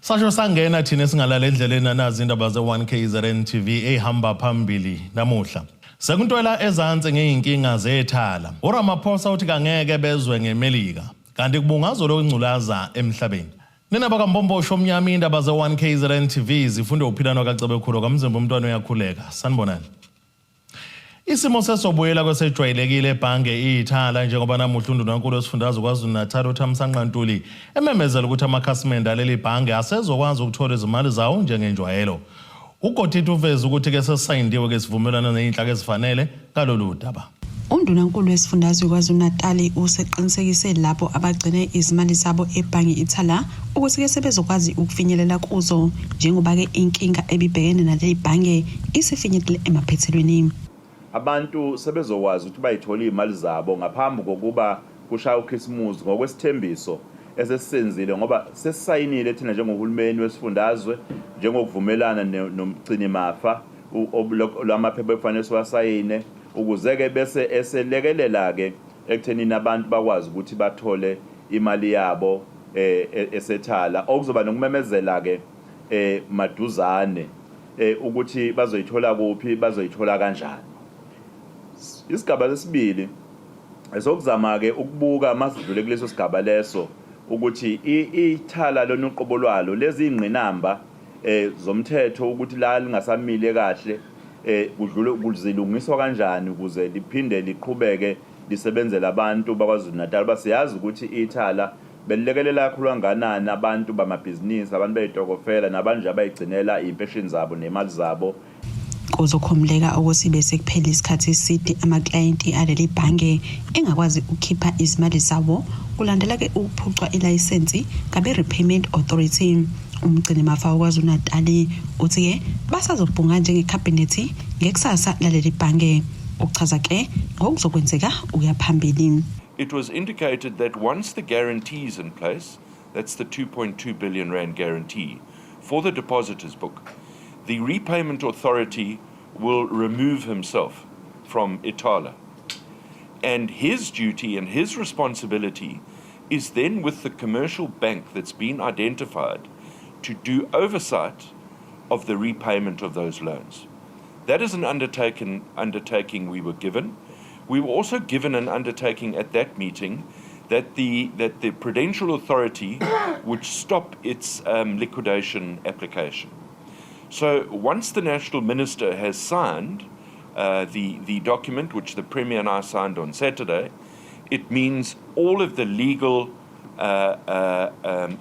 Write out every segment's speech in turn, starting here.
Sasho sangena thina esingalala endleleni anazi indaba ze-1 KZN TV ehamba phambili namuhla. Sekuntwela ezansi ngeyinkinga zeThala. URamaphosa uthi kangeke bezwe ngeMelika. Kanti kubungazwa lokungculaza emhlabeni. Nina bakaMbombosho omnyama, indaba ze-1 KZN TV zifunde uphilano kaCebekhulu kamzimba umntwana uyakhuleka. Sanibonani. Isimo sesobuyela kwesejwayelekile ebhange iThala njengoba namuhla undunankulu wesifundazwe KwaZulu-Natal uThamsanqa Ntuli ememezela ukuthi amakhasimende aleli bhange asezokwazi ukuthola izimali zawo njengenjwayelo. UGotiti uveze ukuthi-ke sesisayindiwe ke isivumelwano ney'nhlaka ezifanele ngalolu daba. Undunankulu wesifundazwe KwaZulu-Natali useqinisekise labo abagcine izimali zabo ebhange iThala ukuthi-ke sebezokwazi ukufinyelela kuzo njengoba-ke inkinga ebibhekene naleli bhange isifinyelele emaphethelweni. Abantu sebezokwazi ukuthi bayithole iy'mali zabo ngaphambi kokuba kushaya uKhisimusi ngokwesithembiso esesisenzile, ngoba sesisayinile thina njengohulumeni wesifundazwe njengokuvumelana nomgcinimafa lamaphepha ekufanele siwasayine ukuze-ke bese eselekelela-ke ekuthenini abantu bakwazi ukuthi bathole imali yabo eseThala, okuzoba nokumemezela-ke maduzane ukuthi bazoyithola kuphi, bazoyithola kanjani. Isigaba sesibili esokuzama-ke ukubuka masidlule kuleso sigaba leso ukuthi iThala lona uqobo lwalo lezi ingqinamba zomthetho ukuthi la lingasamile kahle kudlule kuzilungiswa kanjani ukuze liphinde liqhubeke lisebenzele abantu baKwaZulu Natal. Basiyazi ukuthi iThala belilekelela kakhulu kangakanani abantu bamabhizinisi, abantu bey'tokofela nabantu nje abayigcinela iy'mpesheni zabo nemali zabo. Kuzokhumbuleka ukuthi bese kuphela isikhathi eside amaklayenti aleli bhange engakwazi ukukhipha izimali zawo kulandela-ke ukuphucwa ilayisensi ngabe-Repayment Authority. Umgcinimafa waKwaZulu-Natali uthi-ke basazobhunga njengekhabhinethi ngekusasa laleli bhange. Uchaza ke ngokuzokwenzeka ukuya phambili. It was indicated that once the guarantee is in place, that's the R2.2 billion guarantee for the depositors book, the repayment authority will remove himself from Ithala. And his duty and his responsibility is then with the commercial bank that's been identified to do oversight of the repayment of those loans. That is an undertaking we were given. We were also given an undertaking at that meeting that the Prudential Authority would stop its liquidation application. So once the National Minister has signed the document, which the Premier and I signed on Saturday, it means all of the legal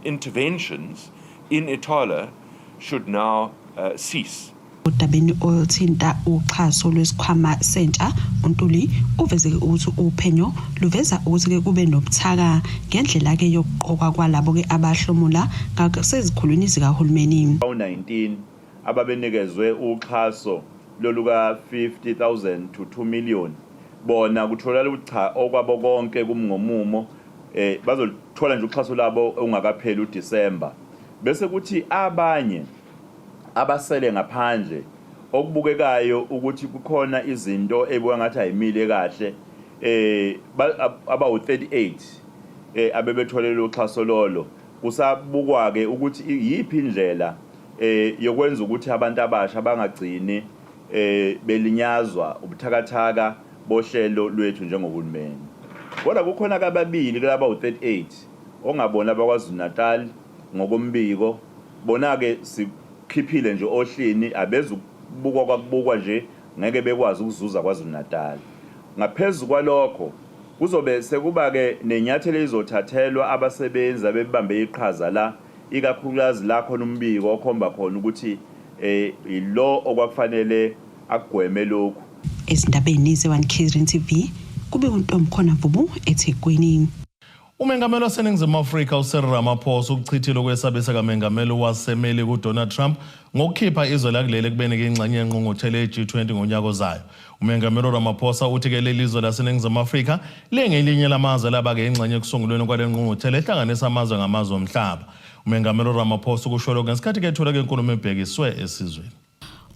interventions in Ithala should now cease. Odabeni oluthinta uxhaso lwesikhwama sentsha, uNtuli uveze ukuthi uphenyo luveza ukuthi-ke kube nobuthaka ngendlela-ke yokuqokwa kwalabo-ke abahlomula ngasezikhulwini zikahulumeni. Awu-19 ababenikezwe uxhaso loluka 50,000 to 2 million, bona kutholakala ukuthi cha, okwabo konke kumngomumo, bazolithola nje uxhaso labo ungakapheli uDisemba, bese kuthi abanye abasele ngaphandle okubukekayo ukuthi kukhona izinto ebuka ngathi ayimile kahle abawu-38 abebetholele uxhaso lolo, kusabukwa ke ukuthi iyiphi indlela yokwenza ukuthi abantu abasha bangagcini belinyazwa ubuthakathaka bohlelo lwethu njengohulumeni. Kodwa kukhona kababili kulaba u-38 ongabona abakwaZulu Natal ngokombiko, bona-ke sikhiphile nje ohlini, abezukubukwa kwakubukwa nje, ngeke bekwazi ukuzuza KwaZulu Natal. Ngaphezu kwalokho kuzobe sekuba-ke nenyathelo elizothathelwa abasebenzi abebambe iqhaza la, ikakhulukazi la khona umbiko okhomba khona ukuthi ilo okwakufanele akugweme lokhu. Ezindabeni ze-1 KZN TV kube uNtomkhona Mvubu eThekwini. Umengameli waseNingizimu Afrika uCyril Ramaphosa ukuchithile ukwesabisa kamengameli waseMelika uDonald Trump ngokukhipha izwe lakuleli ekubeni ingxenye yengqungquthela ye-G20 ngonyaka ozayo. Umengameli uRamaphosa uthi-ke leli lizwe laseNingizimu Afrika lingelinye lamazwe laba-ke ingxenye ekusungulweni kwale ngqungquthela ehlanganisa amazwe ngamazwe omhlaba. Umengameli uRamaphosa ukusho lokhu ngesikhathi kethula ke inkulumo ebhekiswe esizweni.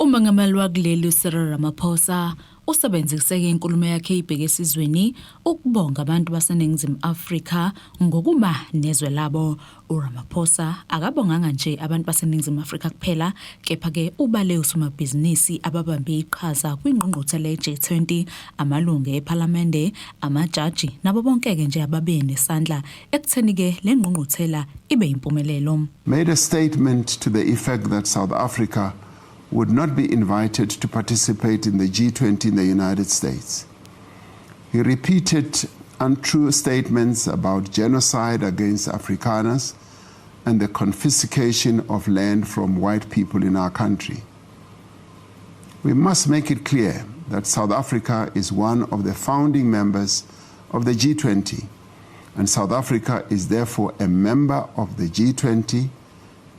Umengameli wakuleli uCyril Ramaphosa usebenzise inkulumo yakhe ibheke esizweni ukubonga abantu baseNingizimu Afrika ngokuma nezwe labo. URamaphosa akabonganga nje abantu baseNingizimu Afrika kuphela, kepha-ke ubale osomabhizinisi ababambe iqhaza kwingqungquthela ye-G20, amalungu ePhalamende, amajaji nabo bonke-ke nje ababe nesandla ekutheni-ke le ngqungquthela ibe yimpumelelo. Made a statement to the effect that South Africa would not be invited to participate in the G20 in the United States. He repeated untrue statements about genocide against Afrikaners and the confiscation of land from white people in our country. We must make it clear that South Africa is one of the founding members of the G20, and South Africa is therefore a member of the G20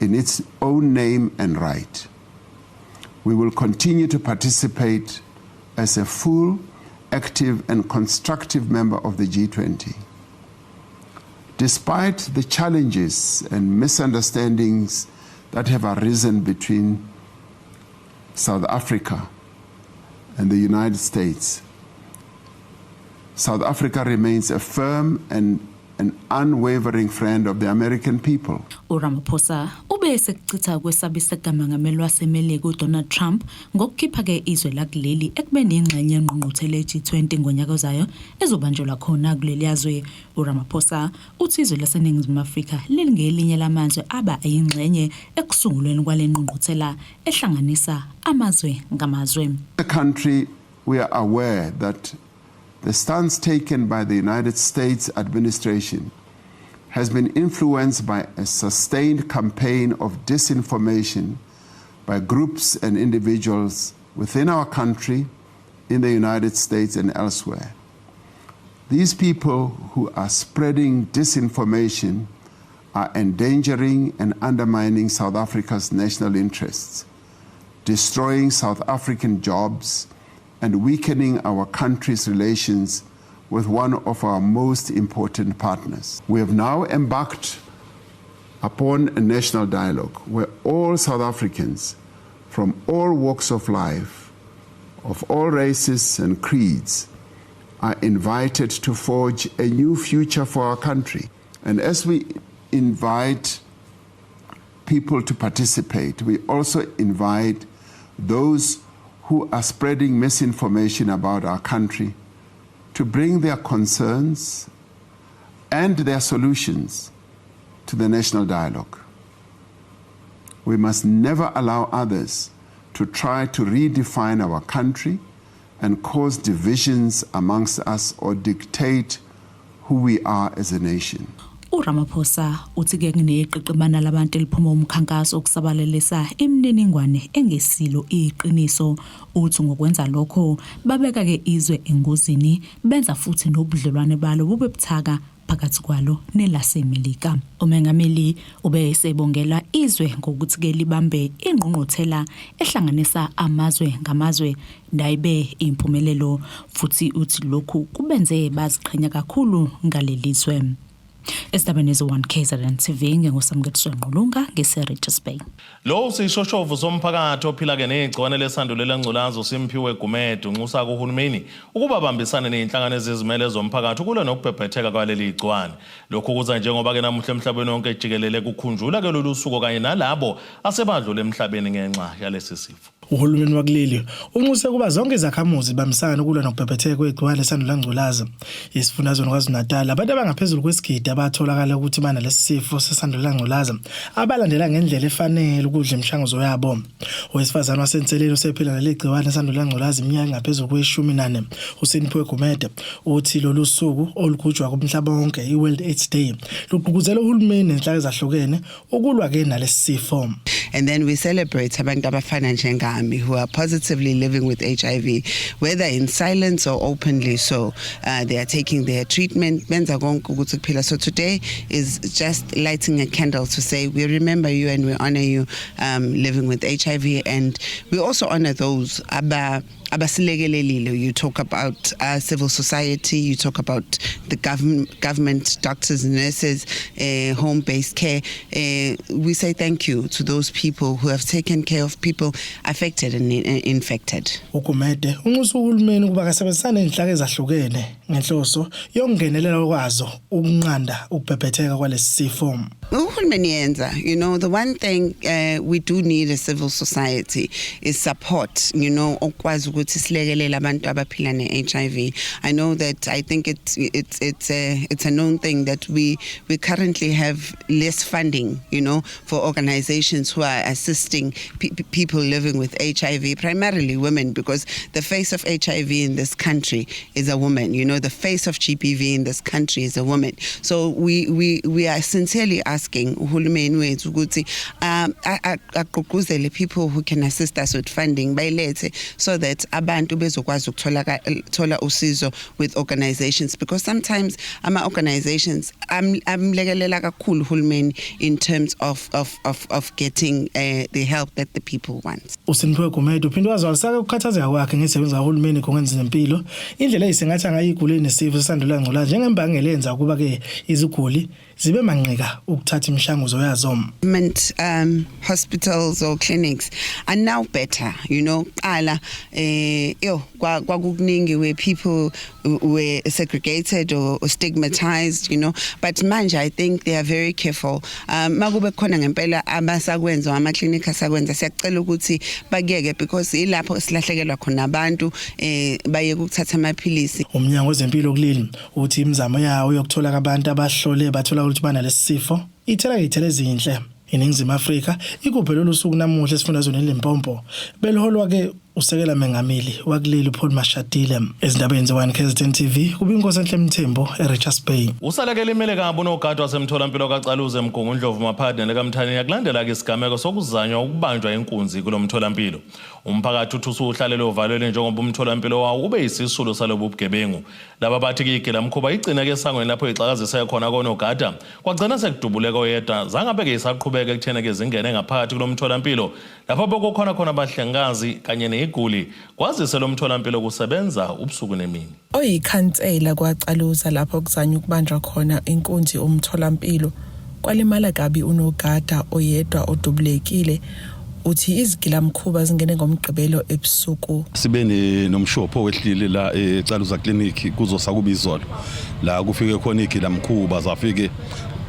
in its own name and right. We will continue to participate as a full, active, and constructive member of the G20. Despite the challenges and misunderstandings that have arisen between South Africa and the United States, South Africa remains a firm and an unwavering friend of the American people. URamaphosa ube esekuchitha kwesabisa kukaMengameli waseMelika uDonald Trump ngokukhipha-ke izwe lakuleli ekubeni ingxenye yengqungquthela ye-G20 ngonyaka ozayo ezobanjelwa khona kuleli yazwe. URamaphosa uthi izwe laseNingizimu Afrika lingelinye lamazwe aba yingxenye ekusungulweni kwale ngqungquthela ehlanganisa amazwe ngamazwe. The country, we are aware that the stance taken by the United States administration has been influenced by a sustained campaign of disinformation by groups and individuals within our country, in the United States, and elsewhere. These people who are spreading disinformation are endangering and undermining South Africa's national interests, destroying South African jobs, and weakening our country's relations with one of our most important partners. We have now embarked upon a national dialogue where all South Africans from all walks of life, of all races and creeds, are invited to forge a new future for our country. And as we invite people to participate, we also invite those who are spreading misinformation about our country to bring their concerns and their solutions to the national dialogue. We must never allow others to try to redefine our country and cause divisions amongst us or dictate who we are as a nation. URamaphosa uthi-ke kuneqeqebana labantu eliphuma umkhankaso okusabalalisa imininingwane engesilo iqiniso. Uthi ngokwenza lokho babeka-ke izwe engozini, benza futhi nobudlelwane balo bube buthaka phakathi kwalo nelaseMelika. Umengameli ube esebongela izwe ngokuthi-ke libambe ingqungquthela ehlanganisa amazwe ngamazwe nayibe impumelelo, futhi uthi lokhu kubenze baziqhenya kakhulu ngaleli zwe. Ezindabeni ze-1 KZN TV, nginguSamukeliso Ngqulunga ngise-Richards Bay. Lo sishoshovu somphakathi ophila-ke negciwane lesandulela ngculazi uSimphiwe Gumede unxusa kuhulumeni ukuba bambisane ney'nhlangano ezizimele zomphakathi ukulwa nokubhebhetheka kwaleli gciwane. Lokhu kuza njengoba-ke namuhla emhlabeni wonke jikelele kukhunjulwa-ke lolu suku kanye nalabo asebadlula emhlabeni ngenxa yalesi sifo. Uhulumeni wakuleli unxuse ukuba zonke izakhamuzi zibambisane ukulwa nokubhebhetheka kwegciwane lesandulela-ngculaza. Esifundazweni KwaZulu-Natal, abantu abangaphezulu kwesigidi abatholakala ukuthi banalesi sifo sesandulela-ngculaza abalandela ngendlela efanele ukudla imishanguzo yabo. Owesifazane waseNseleni osephila naleli gciwane lesandulela-ngculaza iminyaka engaphezulu kweshumi nane, uSimphiwe Gumede, uthi lolu suku olugujwa kumhlaba wonke, i-World AIDS Day, lugqugquzela uhulumeni nezinhlaka ezahlukene ukulwa-ke nalesi sifo. And then we celebrate abantu abafana njengami who are positively living with HIV, whether in silence or openly so. They are taking their treatment, benza konke ukuthi kuphila. So today is just lighting a candle to say we remember you and we honor you living with HIV, and we also honor those aba Abasilekelelile, you talk about civil society, you talk about the government, doctors, nurses, home based care. We say thank you to those people who have taken care of people affected and infected. UGumede unxusa uhulumeni ukuba kasebenzisane nezinhlaka ezahlukene ngenhloso yokungenelela kwazo ukunqanda ukubhebhetheka kwalesi sifo. Uhulumeni yenza, the one thing we do need a civil society is support, okwazi ukuthi silekelele abantu abaphila ne-HIV. I know that I think it's a known thing that we currently have less funding for organizations who are assisting people living with HIV, primarily women, because the face of HIV in this country is a woman. The face of GBV in this country is a woman. So we are sincerely asking uhulumeni wethu ukuthi agqugquzele people who can assist us with funding, bayilethe so that abantu bezokwazi ukuthola thola usizo with organizations, because sometimes ama organizations amlekelela kakhulu uhulumeni in terms of getting the help that the people want. USimphiwe Gumede uphinde wazwalisaka ukukhathazeka kwakhe ngezisebenzi zikahulumeni ngezempilo, indlela eyisingatha ngayo iziguli ezinesifo sesandulela ngculaza njengembangela eyenza ukuba ke iziguli zibe manqika ukuthatha imishanguzo yazo. Government hospitals or clinics are now better. Qala yo kwakukuningi where people were segregated or stigmatized. But manje I think they are very careful. Makube khona ngempela abasakwenza ama clinic asakwenza, siyacela ukuthi bakuyeke because ilapho silahlekelwa khona abantu baye ukuthatha amaphilisi. Umnyango wezempilo kuleli uthi imizamo yawo yokuthola abantu abahlole bathola ukuthi banalesi sifo ithela izithelo ezinhle. INingizimu Afrika ikuphe lolu suku namuhla esifundazweni eLimpopo, beliholwa ke usekela mengameli wakuleli uPaul Mashatile. Ezindabeni ze-1 KZN TV, kubinkosi enhle Mthembu eRichards Bay. Usalekela imele kabi unogada wasemtholampilo kaCaluza eMgungundlovu maphakathi nelikamthaniya kulandela-ke isigameko sokuzanywa ukubanjwa inkunzi kulo mtholampilo. Umphakathi uthi usuhlalele uvalelwe njengoba umtholampilo wawo ube yisisulu salobu bugebengu. Laba bathi-ke igilamkhuba igcine-ke esangweni lapho ixakazise khona konogada, kwagcina sekudubuleka oyedwa, zangabe-ke isaqhubeka ekutheni-ke zingene ngaphakathi kulo mtholampilo lapho bekukhona khona abahlengikazi kanye ney'guli, kwazise lo mtholampilo kusebenza ubusuku nemini. Oyikhansela kwaCaluza lapho kuzanywa ukubanjwa khona inkunzi umtholampilo kwalimala kabi unogada oyedwa odubulekile, uthi izigilamkhuba zingene ngoMgqibelo ebusuku. Sibe nomshopho wehlile la eCaluza Clinic kuzosa kuba izolo, la kufike khona igilamkhuba, zafike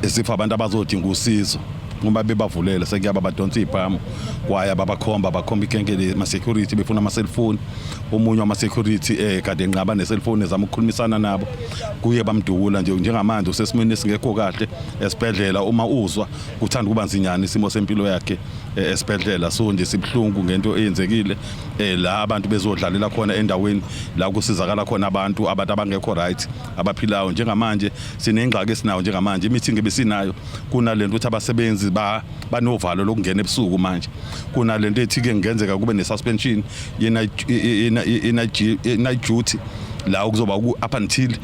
esifa abantu abazodinga usizo. Uma bebavulela sekuyaba badonsa ibhamu, kwaya babakhomba, bakhomba ikenkele ma-security befuna ama-cellphone. Omunye wama-security kade enqaba ne-cellphone, ezama ukukhulumisana nabo, kuye bamdubula. Nje njengamanje usesimweni esingekho kahle esibhedlela, uma uzwa kuthanda ukuba nzinyana isimo sempilo yakhe esibhedlela. So nje sibuhlungu ngento eyenzekile la abantu bezodlalela khona, endaweni la kusizakala khona abantu abangekho right abaphilayo. Njengamanje sinengxaki esinayo njengamanje, i-meeting ebesinayo kunalento ukuthi abasebenzi ba banovalo lokungena ebusuku. Manje kunalento ethi ke ngenzeka kube ne-suspension ye-night duty la kuzoba up until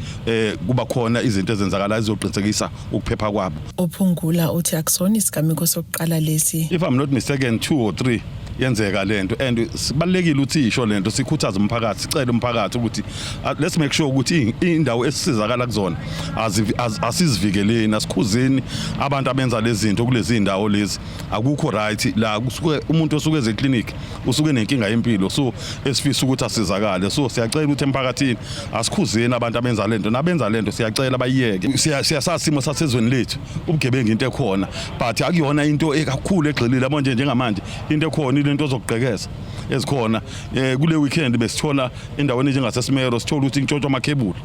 kuba khona izinto ezenzakalayo ezizoqinisekisa ukuphepha kwabo. Uphungula uthi akusona isigameko sokuqala lesi. If I'm not mistaken, 2 or 3 yenzeka lento, and sibalekile ukuthi isho lento, sikhuthaze umphakathi, sicele umphakathi ukuthi let's make sure ukuthi indawo esisizakala kuzona asizivikeleni, asikhuzeni abantu abenza lezi zinto kulezi indawo lezi. Akukho right la kusuke umuntu osuke eze clinic usuke nenkinga yempilo, so esifisa ukuthi asizakale. So siyacela ukuthi emphakathini asikhuzeni abantu abenza lento, nabenza lento siyacela bayiyeke. Siyasazi isimo sasezweni lethu, ubugebengu into ekhona, but akuyona into ekakhulu egxilile yabo. Nje njengamanje into ekhona ilento zokugqekeza ezikhona. Kule weekend besithola endaweni njengaseSimero, sithola ukuthi intshontshwa amakhebuli,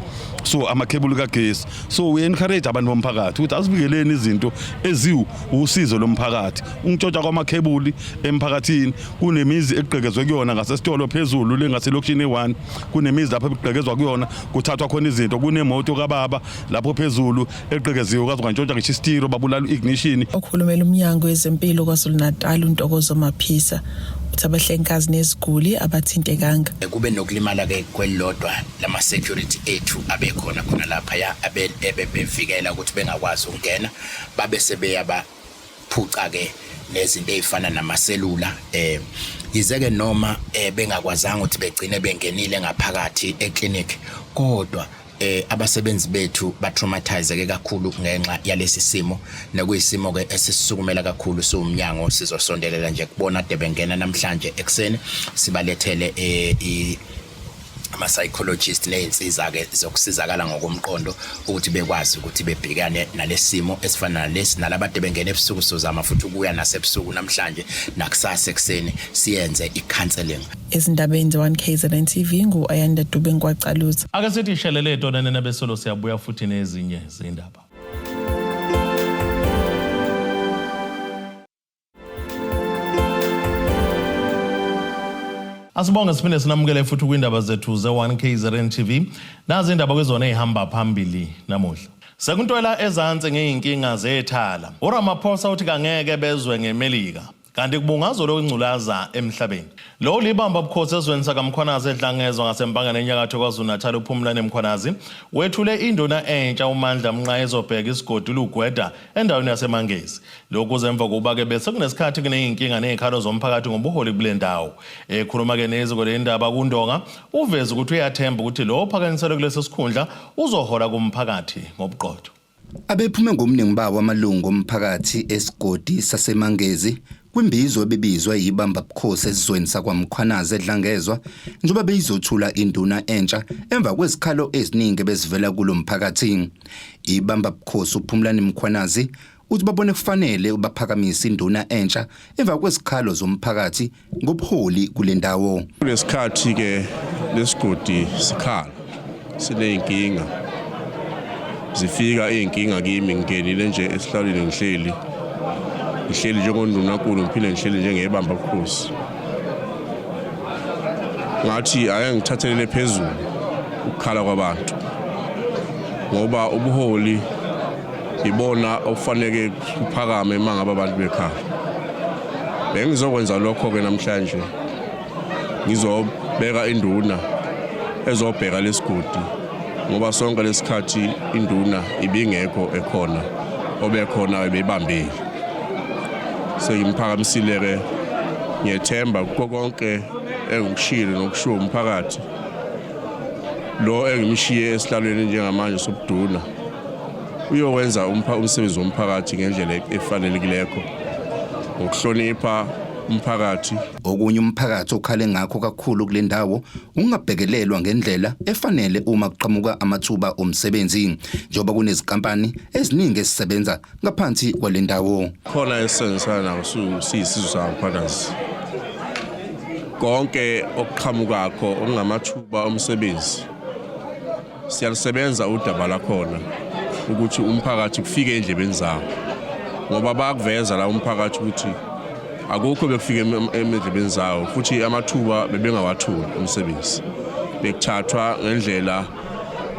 so amakhebuli kagesi. So we encourage abantu bomphakathi ukuthi asivikeleni izinto eziwu usizo lomphakathi. Ukuntshontshwa kwamakhebuli emphakathini, kunemizi egqekezwe kuyona ngasesitolo phezulu lengaselokishini e1, kunemizi lapho ekugqekezwa kuyona kuthathwa khona izinto, kunemoto kababa lapho phezulu egqekeziwe kwaze kwantshontsha ngisho isitiro, babulala ignition. Okhulumela umnyango wezempilo KwaZulu-Natal uNtokozo Maphisa uthi abahlengikazi neziguli abathintekanga. Kube nokulimala ke kwelilodwa lama security ethu abekhona khona lapha ya abe ebebevikela ukuthi bengakwazi ukungena, babe sebeyabaphuca ke. Nezinto ezifana namaselula, yize-ke noma bengakwazanga ukuthi begcine bengenile ngaphakathi eclinic, kodwa abasebenzi bethu batraumatizeke kakhulu ngenxa yalesi simo, nekuyisimo ke esisukumela kakhulu siwumnyango. Sizosondelela nje kubona de bengena namhlanje ekuseni, sibalethele ama-psychologist ney'nsiza-ke zokusizakala ngokomqondo ukuthi bekwazi ukuthi bebhekane nalesimo esifana nalesi. Nalabade bengena ebusuku, sizama futhi ukuya nasebusuku namhlanje nakusasa ekuseni, siyenze i-counselling. Ezindabeni ze-1 KZN TV, ngu-Ayanda Dube Ngwacaluza. Ake sithi ishelele tonene besolo, siyabuya futhi nezinye zindaba. Asibonge, siphinde sinamukele futhi kwindaba zethu ze-1 KZN TV. Nazi indaba kwizona ey'hamba phambili namuhla. Sekuntwela ezansi ngey'nkinga zethala. URamaphosa uthi kangeke bezwe ngeMelika. Kanti kubungazwa lokungculaza emhlabeni. Lo libamba bukhosi ezweni sakaMkhwanazi eDlangezwa ngaseMpangeni enyakatho KwaZulu-Natal, uPhumlane Mkhwanazi wethule induna entsha uMandla Mnqayi ezobheka isigodi Lugweda endaweni yaseMangezi. Lokhu kuze emva kokuba-ke bese kunesikhathi kuney'nkinga ney'khalo zomphakathi ngobuholi kule ndawo. Ekhuluma-ke neziko lendaba kuNdonga, uveze ukuthi uyathemba ukuthi lo ophakanyiselwe kulesi sikhundla uzohola kumphakathi ngobuqotho. Abephume ngobuningi bawo amalungu omphakathi esigodi saseMangezi kwimbizo ebibizwa yibamba bukhosi esizweni sakwaMkhwanazi eDlangezwa, njengoba beyizothula induna entsha emva kwezikhalo eziningi ebezivela kulo mphakathi. Ibamba bukhosi uPhumlani Mkhwanazi uthi babone kufanele baphakamise induna entsha emva kwezikhalo zomphakathi ngobuholi kule ndawo. Kulesikhathi ke lesigodi sikhala sineyinkinga, zifika iy'nkinga kimi. Ngingenile nje esihlalweni, ngihleli njengondunankulu, ngiphinde ngihleli njengebamba bukhosi. Ngathi ake ngithathelele phezulu ukukhala kwabantu, ngoba ubuholi ibona okufanele kuphakame uma ngabe abantu bekhala. Bengizokwenza lokho-ke namhlanje, ngizobeka induna ezobheka lesigodi, ngoba sonke lesikhathi induna ibingekho, ekhona obekhona ebebambile. Sengimphakamisile-ke, ngiyethemba kukho konke engikushilo nokushiwo umphakathi, lo engimshiye esihlalweni njengamanje sobuduna uyokwenza umsebenzi womphakathi ngendlela efanelekileko, ngokuhlonipha umphakathi. Okunye umphakathi okhale ngakho kakhulu kule ndawo ungabhekelelwa ngendlela efanele uma kuqhamuka amathuba omsebenzi, njengoba kunezinkampani eziningi ezisebenza ngaphansi kwale ndawo. Khona esisebenzisana nawo siyisizwe sakaMkhwanazi, konke okuqhamukakho okungamathuba omsebenzi siyalisebenza udaba lakhona ukuthi umphakathi kufike endlebeni zawo, ngoba bayakuveza la umphakathi ukuthi akukho bekufike emendlebeni zawo, futhi amathuba bebengawatholi umsebenzi, bekuthathwa ngendlela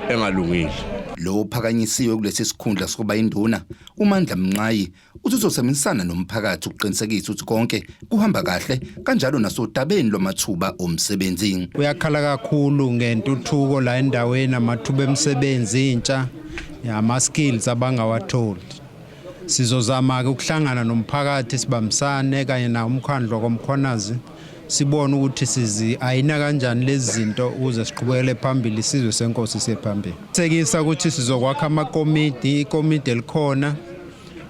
engalungile. Lo uphakanyisiwe kulesi sikhundla sokuba induna uMandla Mnqayi uthi uzosebenzisana nomphakathi ukuqinisekisa ukuthi konke kuhamba kahle, kanjalo nasodabeni lwamathuba omsebenzi. Uyakhala kakhulu ngentuthuko la endaweni, amathuba emisebenzi, intsha, ama-skills abangawatholi. Sizozama-ke ukuhlangana nomphakathi, sibambisane kanye nawo umkhandlu waKwaMkhwanazi, sibone ukuthi sizi-ayina kanjani lezi zinto ukuze siqhubekele phambili, isizwe senkosi siye phambili. Sekisa ukuthi sizokwakha amakomidi, ikomidi elikhona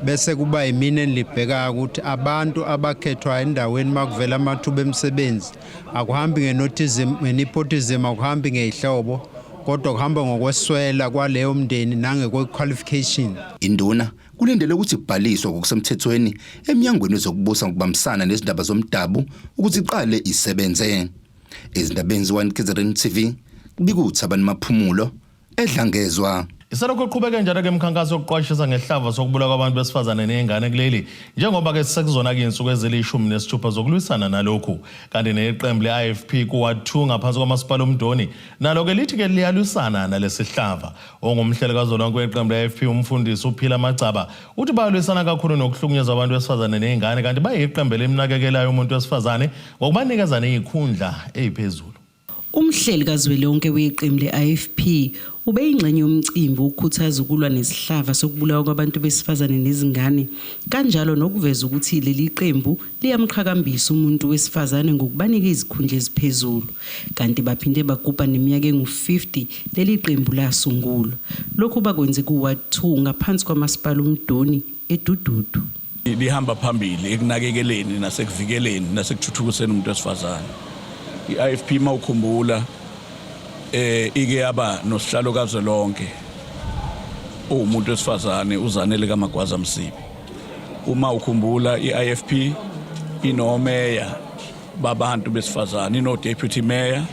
bese kuba yimina enilibhekayo ukuthi abantu abakhethwa endaweni makuvela amathuba emisebenzi akuhambi nge-nepotism, nge-nepotism akuhambi ngey'hlobo, kodwa kuhamba ngokweswela kwaleyo mndeni nangekwe-qualification. Induna kulindele ukuthi kubhaliswe ngokusemthethweni eminyangweni wezokubusa ngokubambisana nezindaba zomdabu ukuthi iqale isebenze. Ezindabeni ze-1 KZN TV, kubika uThabani Maphumulo eDlangezwa. Iselokhu uqhubeke njalo-ke imikhankaso yokuqwashisa ngehlava sokubulawa kwabantu besifazane ney'ngane kuleli, njengoba-ke sekuzona-ke iy'nsuku ezili-16 zokulwisana nalokhu. Kanti neqembu le-IFP ku-ward 2 ngaphansi kwamasipala uMdoni nalo-ke lithi-ke liyalwisana nalesi hlava. Ongumhleli kazwelonke weqembu le-IFP umfundisi uPhila Macaba uthi bayalwisana kakhulu nokuhlukunyezwa abantu besifazane ney'ngane, kanti bayiqembu elimnakekelayo umuntu wesifazane ngokubanikeza ney'khundla ey'phezulu. Umhleli kazwelonke weqembu le-IFP. Ubeyingxenye yomcimbi wokukhuthaza ukulwa nesihlava sokubulawa kwabantu besifazane nezingane, kanjalo nokuveza ukuthi leli qembu liyamqhakambisa umuntu wesifazane ngokubanika izikhundla eziphezulu. Kanti baphinde bagubha neminyaka engu-50 leli qembu lasungulwa. Lokhu bakwenze ku-Ward 2 ngaphansi kwaMasipala uMdoni eDududu. Lihamba phambili ekunakekeleni nasekuvikeleni nasekuthuthukiseni umuntu wesifazane. I-IFP mawukhumbula eh ike yaba nosihlalo kazwelonke owumuntu wesifazane uZanele kaMagwaza Msibi. Uma ukhumbula i-IFP inomeya babantu besifazane, ino-deputy mayor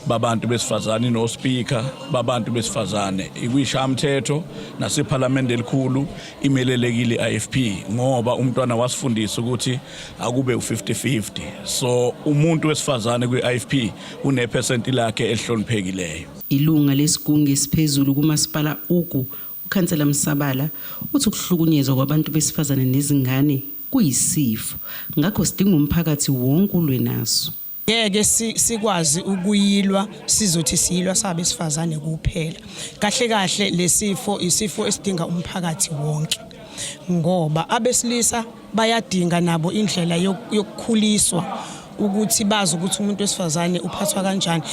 babantu besifazane, ino-speaker babantu besifazane, ikwishayamthetho nasephalamende elikhulu imelelekile i-IFP ngoba umntwana wasifundisa ukuthi akube u-50-50. So umuntu wesifazane kwi-IFP unephesenti lakhe elihloniphekileyo. Ilunga lesigungu esiphezulu kuMasipala Ugu, uKhansela Msabala, uthi ukuhlukunyezwa kwabantu besifazane nezingane kuyisifo, ngakho sidinga umphakathi wonke ulwe naso. Ngeke sikwazi ukuyilwa sizothi siyilwa sabesifazane kuphela. Kahle kahle lesifo isifo esidinga umphakathi wonke, ngoba abesilisa bayadinga nabo indlela yokukhuliswa ukuthi bazi ukuthi umuntu wesifazane uphathwa kanjani.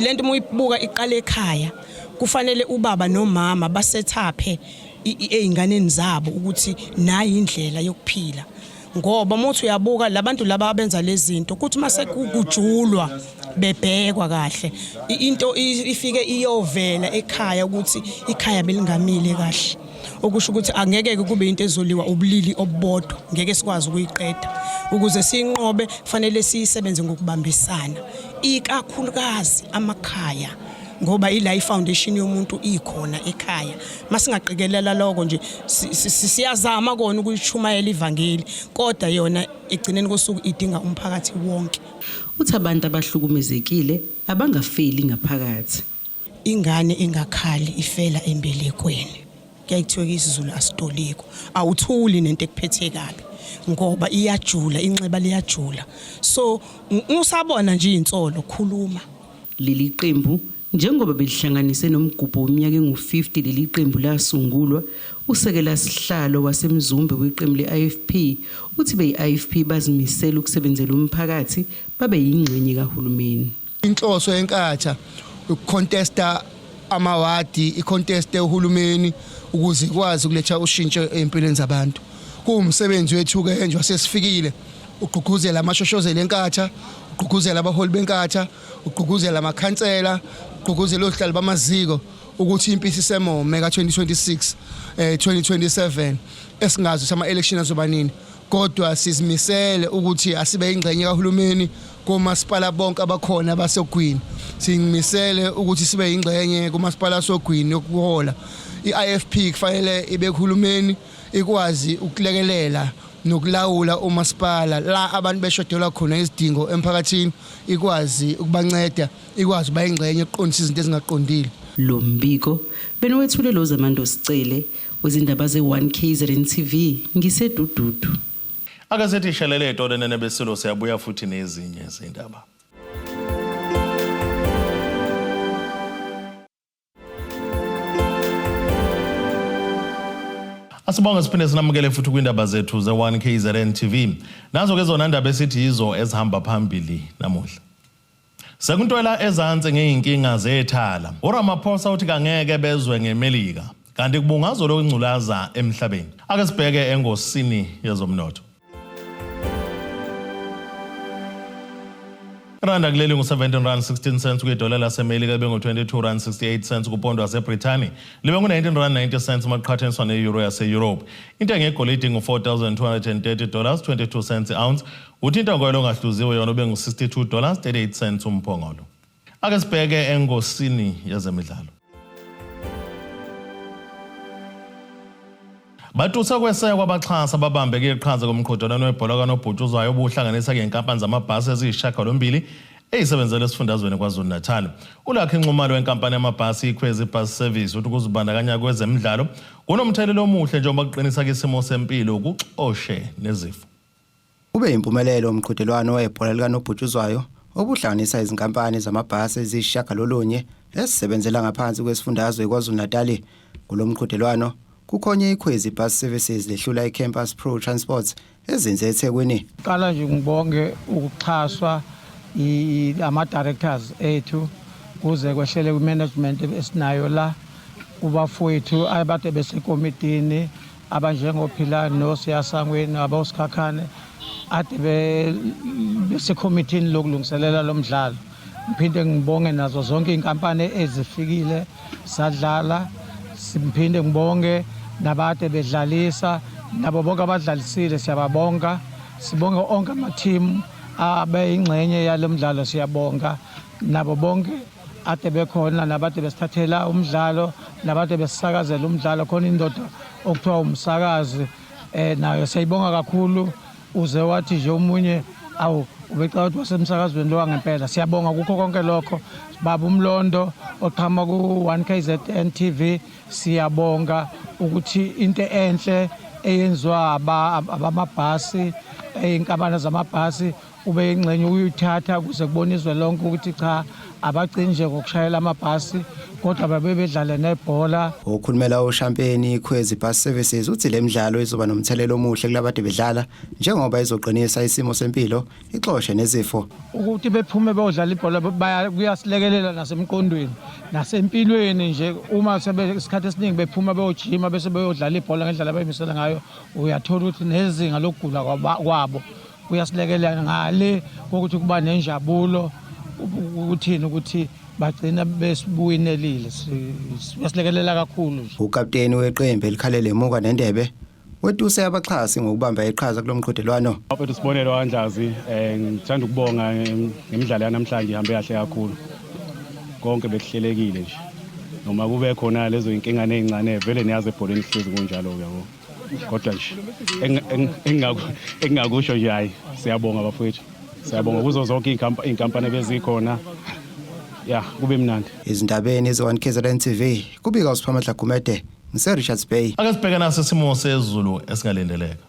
Lento uma uyibuka iqala ekhaya, kufanele ubaba nomama basethaphe ey'nganeni zabo ukuthi nayi indlela yokuphila. Ngoba uma uthi uyabuka labantu laba abenza lezi zinto, kuthi uma sekujulwa bebhekwa kahle, into ifike iyovela ekhaya ukuthi ikhaya belingamile kahle. Okusho ukuthi angeke kube into ezoliwa ubulili obubodwa, ngeke sikwazi ukuyiqeda. Ukuze siyinqobe kufanele siyisebenze ngokubambisana, ikakhulukazi amakhaya, ngoba ila i-foundation yomuntu ikhona ekhaya. Masingaqikelela lokho nje, siyazama kona ukuyishumayela ivangeli, kodwa yona egcineni kosuku idinga umphakathi wonke. Uthi abantu abahlukumezekile abangafeli ngaphakathi. Ingane engakhali ifela embelekweni. Kuyaye kuthiwe isiZulu asitoliko. Awuthuli nento ekuphethe kabi ngoba iyajula, inxeba liyajula. So usabona nje insolo, khuluma. Leli qembu njengoba belihlanganise nomgubho weminyaka engu-50 leli qembu lasungulwa, usekela sihlalo waseMzumbe weqembu le-IFP uthi beyi-IFP bazimisele ukusebenzela umphakathi babe yingxenye kahulumeni. Inhloso yeNkatha ukucontesta amawadi, iconteste uhulumeni ukuze ikwazi ukuletha ushintsho empilweni zabantu. Kuwumsebenzi wethu-ke nje wasesifikile ugqugquzela amashoshozela eNkatha, ugqugquzela abaholi beNkatha, ugqugquzela amakhansela, ugqugquzela ohlali bamaziko ukuthi impi isisemome ka-2026 2027 esingazi ukuthi ama-election azoba nini, kodwa sizimisele ukuthi asibe ingxenye kahulumeni komasipala bonke abakhona basogwini. Sizimisele ukuthi sibe ingxenye kumasipala sogwini yokuhola. I-IFP kufanele ibe kuhulumeni, ikwazi ukulekelela nokulawula umasipala la abantu beshodelwa khona izidingo emphakathini, ikwazi ukubanceda, ikwazi ukuba ingxenye ukuqondisa izinto ezingaqondile. Lo mbiko beniwethule lo Zamando Sicele wezindaba ze-1 KZN TV ngiseDududu. Ake sithi shelele etolo nene besilo, siyabuya futhi nezinye izindaba. Asibonge siphinde sinamukele futhi kwindaba zethu ze-1 KZN TV. Nazo ke zona ndaba esithi yizo ezihamba phambili namuhla. Sekuntwela ezansi ngeyinkinga zethala. URamaphosa uthi kangeke bezwe ngeMelika kanti kubungazwa lokungculaza emhlabeni. Ake sibheke engosini yezomnotho. Iranda kuleli ngu-17 rand 16 cents kwidola laseMelika libe ngu-22 rand 68 cents kupondo waseBrithani libe ngu-19 rand 90 cents uma kuqhathaniswa ne-euro yase-Europe. Intengo yegolide ingu-$4,230 22 cents i-ounce, uthi intengo yelo ongahluziwe yona ube ngu-$62 38 cents umphongolo. Ake sibheke engosini yezemidlalo. Batusa kwesekwa abaxhasi ababambeke iqhaza kumqhudelwano webhola kanobhutshuzwayo obuhlanganisa ngenkampani zamabhasi eziyisishiyagalombili eyisebenzela esifundazweni KwaZulu-Natal. ULucky Nxumalo wenkampani yamabhasi iKhwezi Bus Service uthi ukuzibandakanya kwezemidlalo kunomthelela omuhle njengoba kuqinisa isimo sempilo kuxoshe nezifo. Ube yimpumelelo umqhudelwano webhola likanobhutshuzwayo obuhlanganisa izinkampani zamabhasi eziyisishiyagalolunye ezisebenzela ngaphansi kwesifundazwe iKwaZulu-Natali. Kulo mqhudelwano kukhonye iKhwezi Bus Services lehlula iCampus Pro Transport ezinze eThekwini. Qala nje ngibonge ukuxhaswa ama-directors ethu kuze kwehlele kwi-management esinayo la kubafowethu abade besekomitini abanjengophilani nosiyasangweni abawosikhakhane ade besekomitini lokulungiselela lo mdlalo. Ngiphinde ngibonge nazo zonke iy'nkampani ezifikile sadlala. Siphinde ngibonge nabade bedlalisa nabo bonke abadlalisile, siyababonga. Sibonge onke amathimu abeyingxenye yalo mdlalo, siyabonga nabo bonke ade bekhona nabade besithathela umdlalo nabade besisakazela umdlalo. Khona indoda okuthiwa umsakazi nayo siyayibonga kakhulu, uze wathi nje omunye awu ubecala ukuthi wasemsakazweni lo wangempela. Siyabonga kukho konke lokho. Baba uMlondo oqhamuka ku-1 KZN TV, siyabonga ukuthi into enhle eyenziwa abamabhasi, iy'nkampani zamabhasi, ube yingxenye ukuyithatha ukuze kuboniswe lonke ukuthi cha, abagcini nje ngokushayela amabhasi kodwa babe bedlale nebhola. Okhulumela oshampeni iKhwezi Bus Services uthi le midlalo izoba nomthelela omuhle kulabade bedlala njengoba izoqinisa isimo sempilo ixoshe nezifo. Ukuthi bephume beyodlala ibhola kuyasilekelela nasemqondweni nasempilweni nje. Uma isikhathi esiningi bephuma beyojima bese beyodlala ibhola ngendlela abayimisela ngayo, uyathola ukuthi nezinga lokugula kwabo kuyasilekelela ngale kokuthi kuba nenjabulo ukuthini ukuthi bagcina besibuwinelile, siyasilekelela kakhulu nje. Ukapteni weqembu elikhalele emuka nendebe wetuse abaxhasi ngokubamba iqhaza kulo mqhudelwano. Mfethu Sibonelo Andlazi, ngithanda ukubonga ngemidlalo yanamhlanje, ihambe kahle kakhulu. Konke bekuhlelekile nje. Noma kube khona lezo inkinga nezincane vele niyazi ebholeni kuhlezi kunjalo ke yabo. Kodwa nje engingakusho nje, hayi siyabonga bafowethu. Siyabonga kuzo zonke iy'nkampani ebezikhona. Ya, kube mnandi. Ezindabeni ze-1 KZN TV kubika uSiphamandla Gumede ngise Richards Bay. Ake sibheke naso isimo sezulu esingalindeleka.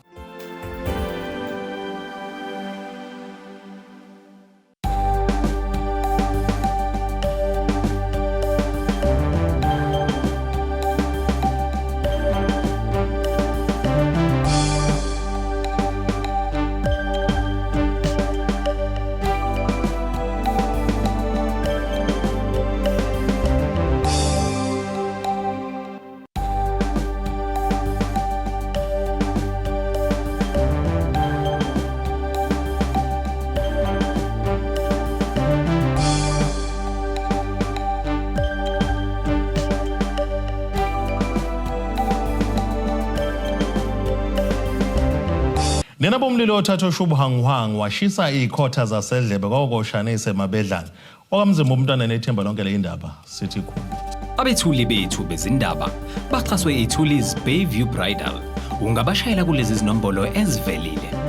Nina bomlilo othatha ushubuhanguhangu washisa izikhotha zasedlebe kwakoshane isemabedlana. Okamzimba umntwana nethemba lonke le indaba sithi khu. Abethuli bethu bezindaba baxhaswe iThulis Bayview Bridal. Ungabashayela kulezi zinombolo ezivelile.